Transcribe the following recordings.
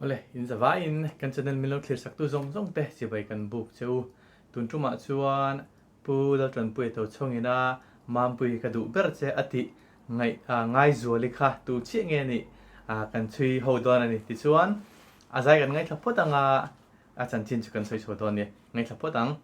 Awle, in zavaiin kan channel min lo thlir saktu zawng zawng te chibai kan buk che u. Tun tumah chuan Pu Laltanpuia Tochhawngina Mampui ka duh ber che a tih ngaih Ngaizuali kha tu chiah nge nih kan chhui ho dawn a ni. Tichuan a zai kan ngaithla phawt ang a, a chanchin chu kan sawi chho dawn a ni. Ngaithla phawt ang.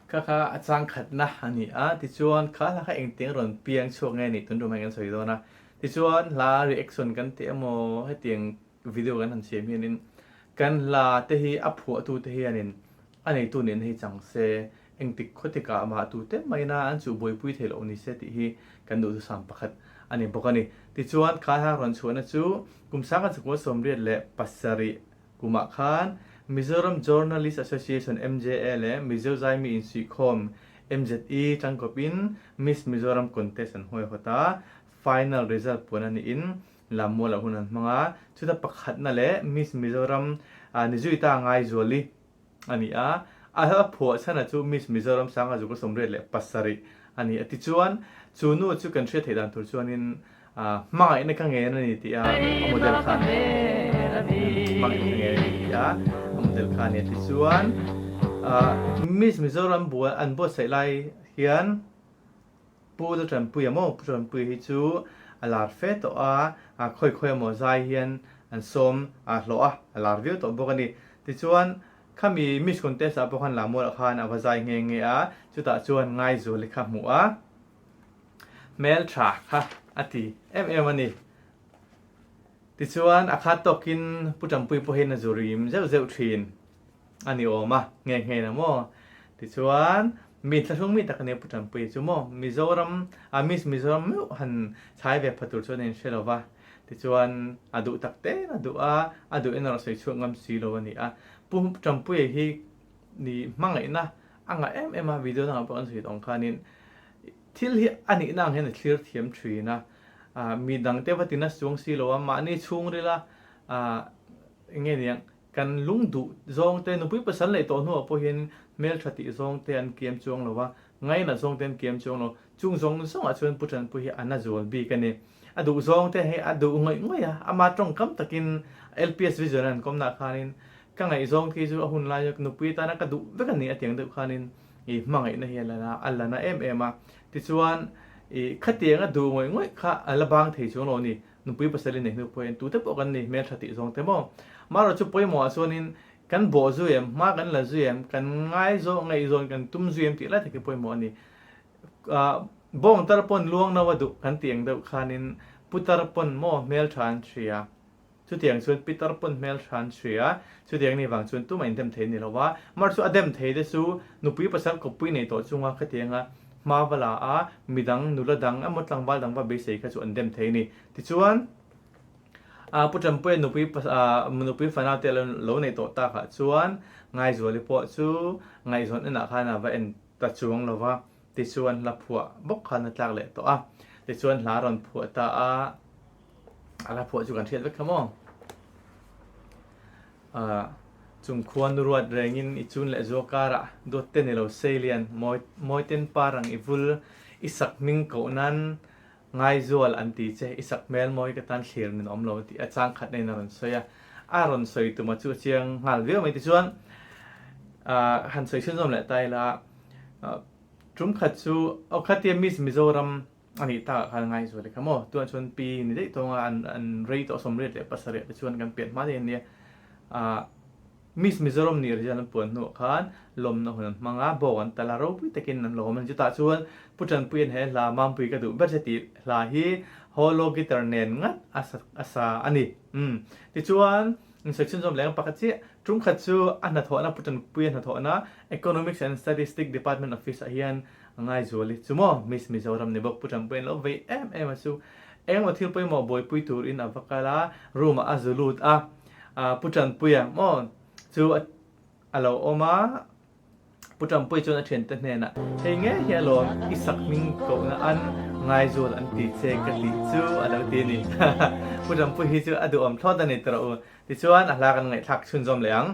Kha kha a chang khatna a ni a, tichuan kha hla kha engtiang rawn piang chhuak nge nih tun tumah hian kan sawi dawn a, tichuan hla reaction kan tih emaw hetiang video kan han siam hianin kan hla te hi a phuahtu te hianin a neitu nihna hi chang se, engtik khawtikah mah tute maina an chuh buaipui theih loh ni se tih hi kan duhthusam pakhat a ni bawk a ni. Tichuan kha hla rawn chhuahna chu kum sangkhat chakua 87 kumah khan Mizoram Journalist Association, MJA, leh Mizo Zaimi Insuihkhawm, MZE, tangkawpin Miss Mizoram Contest an huaihawt a, final result puan a niin Lammual ah hun an hmang a, chuta pakhatna leh Miss Mizoram Nizuita Ngaizuali a ni a, a hla phuah chhana chu Miss Mizoram Sanga Zuka 87 a ni a. Tichuan, chu nu chu kan hriat theih dan tur chuanin hmangaihna ka ngen a ni tih a a model kha a ni. Hmangaihna ka ngen a ni tih a a model kha a ni a. Tichuan, Miss Mizoram an buatsaih lai hian, Pu Laltanpuia maw? Pu Tanpuia hi chu a lar fe tawh a, khawi khawi emaw zai hian an sawm a hlawh a, a lar viau tawh bawk a ni. Tichuan, khami Miss Contest ah pawh khan Lamualah khan a va zai nghe nghe a, chutah chuan Ngaizuali kha hmuh a, hmeltha kha a ti em em a ni. Tichuan, a khat tawkin Pu Tanpuia pawhin a zu rim zeuh zeuh thin. A ni awm a, nghe nghe na maw? Tichuan, mi thlahrung mi tak a nia Pu Tanpuia chu maw? Mizoram, a Miss Mizoram meuh han chhai ve pha tur chuan a inhre lo va. Tichuan, a duh tak te a duh a, a duh en erawh sawi chhuak ngam si lo a ni a. Pu Tanpuia hi ni hmangaihna a ngah em em a, video dangah pawh kan sawi tawh ang khanin thil hi a nihna ang hian a thlir thiam thin a, mi dangte va tina chuang si lo a, mahni chhungrila eng nge niang Kan lung duh zawng te, nupui pasal neih tawh hnuah pawh hian hmeltha tih zawng te an kiam chuang lo a, ngainat zawng te an kiam chuang lo. Chung zawng zawngah chuan Pu Tanpui hi a na zual bik a ni. A duh zawng te hei a duh ngawih ngawih a, ama tawngkam takin LPS Vision an kawmnaah khanin ka ngaihzawng khi chu a hun laia nupui atana ka duh vek a ni a tiang deuh khanin i hmangaihna hi a la na a la na em em a. Tichuan i khatiang a duh ngawih ngawih kha a la bang thei chuang lo a ni. Nupui pasal i nei hnu pawhin tute pawh kan ni hmeltha tih zawng te maw? Marawh chu pawimawhah chuanin kan bawh zui em, hma kan la zui em, kan ngaizawh ngaihzawn kan tum zui em tih lai tak hi pawimawh a ni. Bawng tar pawn luang no a duh kan tih ang deuh khanin putar pawn maw hmeltha an hria. Chutiang chuan pitar pawn hmeltha an hria. Chutiang ni vang chuan tumah indem thei a ni lo a. Marawh chu a dem thei te chu nupui pasal kawppui nei tawh chunga khatianga Hma va la a, midang, nula dang emaw tlangval dang va beisei kha chu an dem thei a ni. Tichuan, Pu Tanpuia nupui nupui fanau te lo neih tawh takah chuan Ngaizuali pawh chu ngaihzawn enah khan a va en ta chuang lo va, tichuan hla phuah bawk khan a tlak leh tawh a. Tichuan hla rawn phuah ta a, a hla phuah chu kan hriat vek kha maw? Chung khuan ruat rengin i chun leh zual karah duat te ni lo Seilian Mawiten par ang i vul i sak hming koh nan Ngaizual an ti che i sak hmel mawi ka tan thlir min awm lo tih a chang khat neiin a rawn sawi a, a rawn sawi tuma chu a chiang nghal viau mai tichuan han sawi chhunzawm leh ta ila tum khat chu aw khatia Miss Mizoram A nih takah khan Ngaizuali kha maw? Tunah chuan pi ni daih tawng a, an an rei tawh 87 te chuan kan pian hma daih a nia. Ahh Miss Mizoram nih result an puan hnuah khan lawmna hun an hmang a, bawk an tal a, ropui takin an lawm a ni. Chutah chuan Pu Tanpuia'n he hla Mampui ka duh ber che tih hla hi Holo guitar nen ngat a sa a sa a ni. Umm tichuan in sawi chhunzawm leh ang pakhat chiah. Tum khat chu a hnathawhna Pu Tanpuia hnathawhna Economics and Statistic Department Office ah hian a ngaizual i chu maw Miss Mizoram ni bawk Pu Tanpuia an lo vei em em a chu engemaw thil pawimawh buaipui turin a va kal a, room ah a zu lut a, Pu Tanpuia maw chu a lo awm a. Pu Tanpuia chuan a thiante hnenah, Hei ngei hi alawm i sak hming kohna an ngaizual an ti che ka tih chu a lo ti a ni. Pu Tanpuia hi chu a duhawm thlawt a ni tawh rawh u. Tichuan a hla kan ngaihthlak chhunzawm leh ang.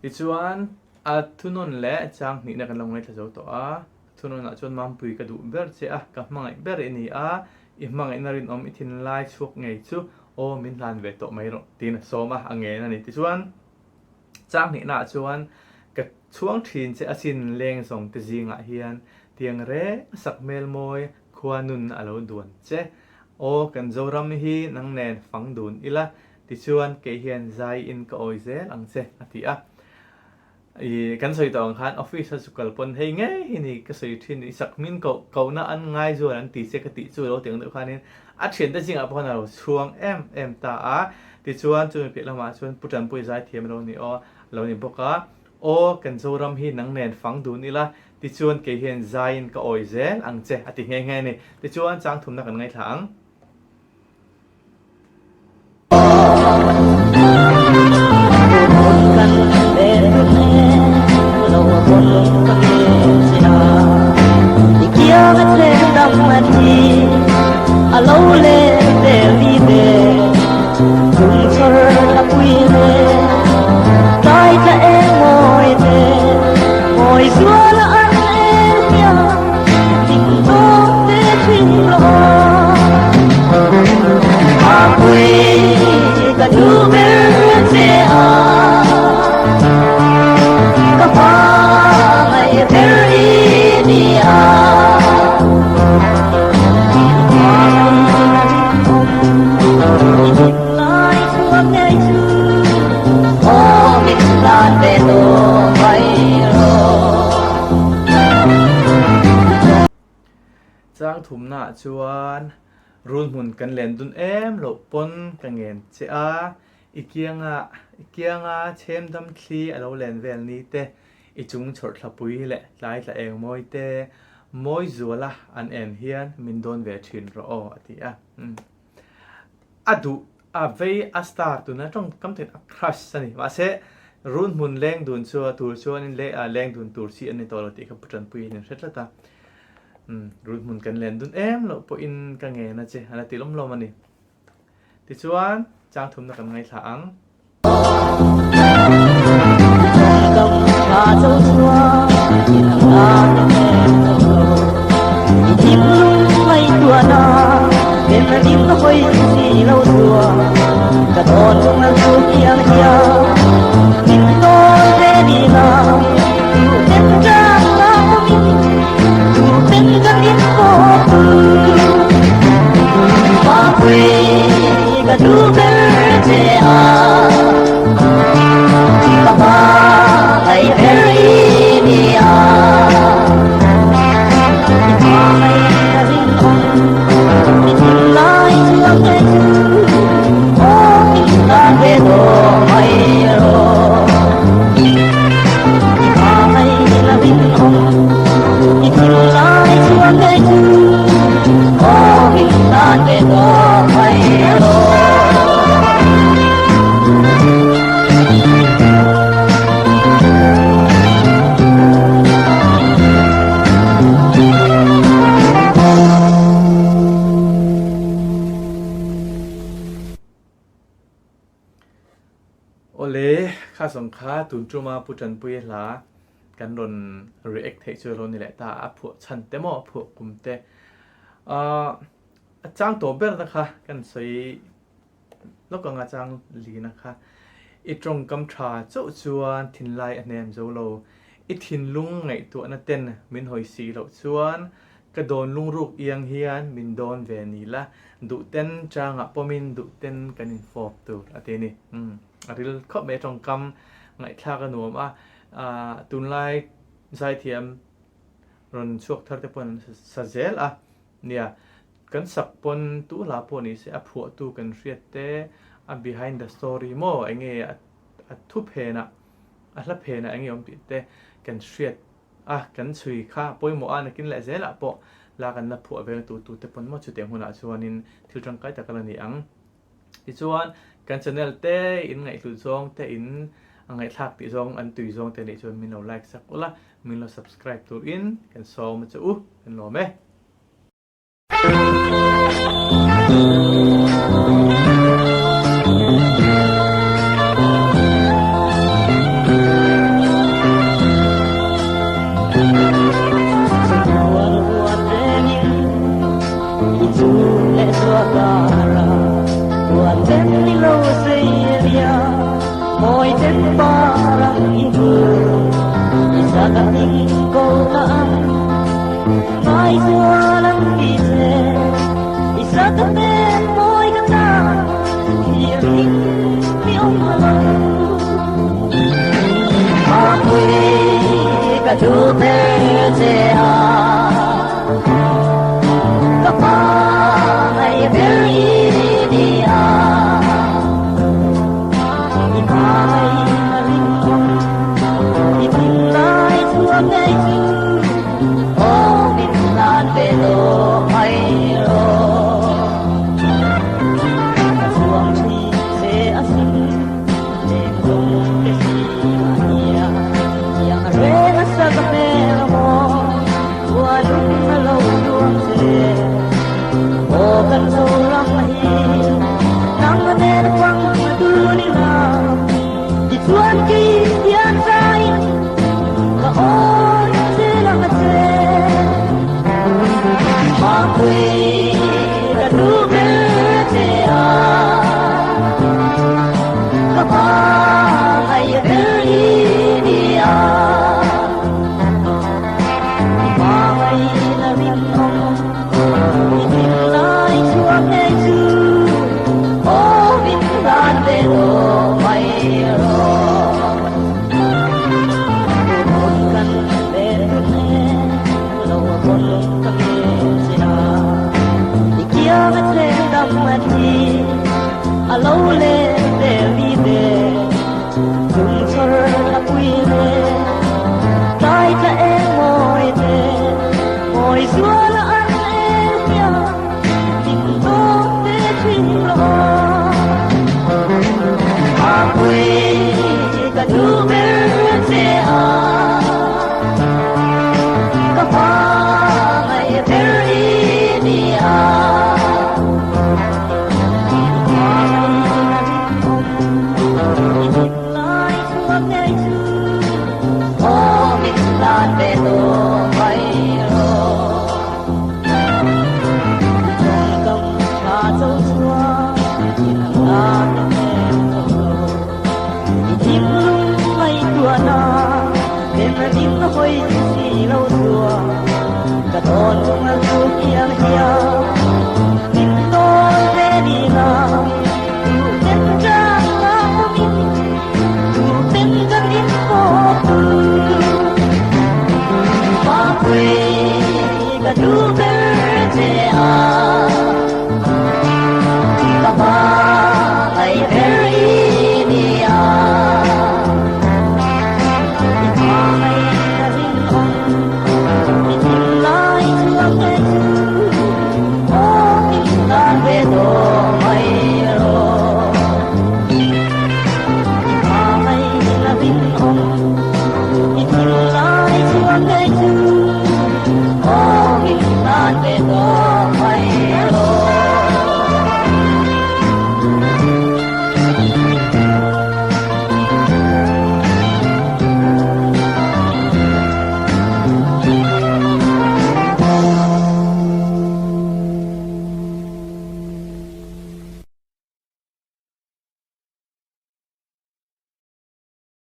Tichuan, a thunawn leh chang hnihna kan lo ngaithla zo tawh a. Thunawnah chuan Mampui ka duh ber che a, ka hmangaih ber i ni a, i hmangaihna rinawm i thinlai chhuak ngei chu aw min hlan ve tawh mai rawh tiin a sawm a, a ngen a ni. Tichuan, chang hnihnaah chuan ka chhuang thin che asin leng zawng te zingah hian tiang reng sak hmel mawi khua nun a lo duan che. Aw kan Zoram hi nang nen fang dun ila, tichuan kei hian zai in ka awi zel ang che a ti a. I kan sawi tawh ang khan office a chu kal pawn hei ngei hi ni ka sawi thin i sak hmin koh kohna an ngai zual an ti che ka tih chu lo ti ang deuh khanin a thiante zingah pawh khan a lo chhuang em em ta a. Tichuan chumi piah lamah chuan Pu Tanpui zaithiam a lo ni aw a lo ni bawk a. Aw kan Zoram hi nang nen fang dun ila tichuan kei hian zaiin ka awi zel ang che a ti nghe nghe a ni. Tichuan chang thumna kan ngaithla ang. Chang thumnaah chuan rul hmun kan len dun em loh pawn ka ngen che a, i kianga i kianga chhem dam thli a lo len vel ni te, i chung chhawrhthlapui leh tlai tla eng mawi te, mawi zuala an en hian min dawn ve thin rawh aw a ti a. A duh a vei a star tuna tawngkam takin a crush a ni. Mahse run hmun leng dun chu tur chuanin le leng dun tur chi an ni tawh lo tih kha Pu Tanpuiin an hre tlat a. Run hmun kan len dun em loh pawhin ka ngen a che a la ti lawm lawm a ni. Tichuan chang thumna kan ngaithla ang. tun tuma Pu Tanpuia hla kan rawn react theih chu a lo ni leh ta a, a phuah chhan te maw a phuah kum te ahh a chang tawh ber na kha kan sawi lawk anga chang lina kha i tawngkam tha chauh chuan thinlai a hnem zo lo, i thinlung ngaihtuahna ten min hawi si loh chuan Ka dawn lungruk iang hian min dawn ve ni la, duh ten changah pawmin duh ten kan infawp tur a ti a ni. Umm, a ril khawp mai a tawngkam ngaihthlak a nuam a, ah tunlai zaithiam rawn chhuak thar te pawhin an sa zel a, nia kan sak pawn tu hla pawh ni se a phuahtu kan hriat te, a behind the story maw enge a thu phenah a hla phenah enge awm tih te kan hriat A, kan chhui kha pawimawh a nakin leh zelah pawh la kan la phuah veng tu tu te pawn maw chutiang hunah chuanin thil tangkai tak a la ni ang. Tichuan, kan channel te in ngaihhlut zawng te in a ngaihthlak tih zawng an tui zawng te nih chuan min lo like sak ula, min lo subscribe turin kan sawm a che u, kan lawm e.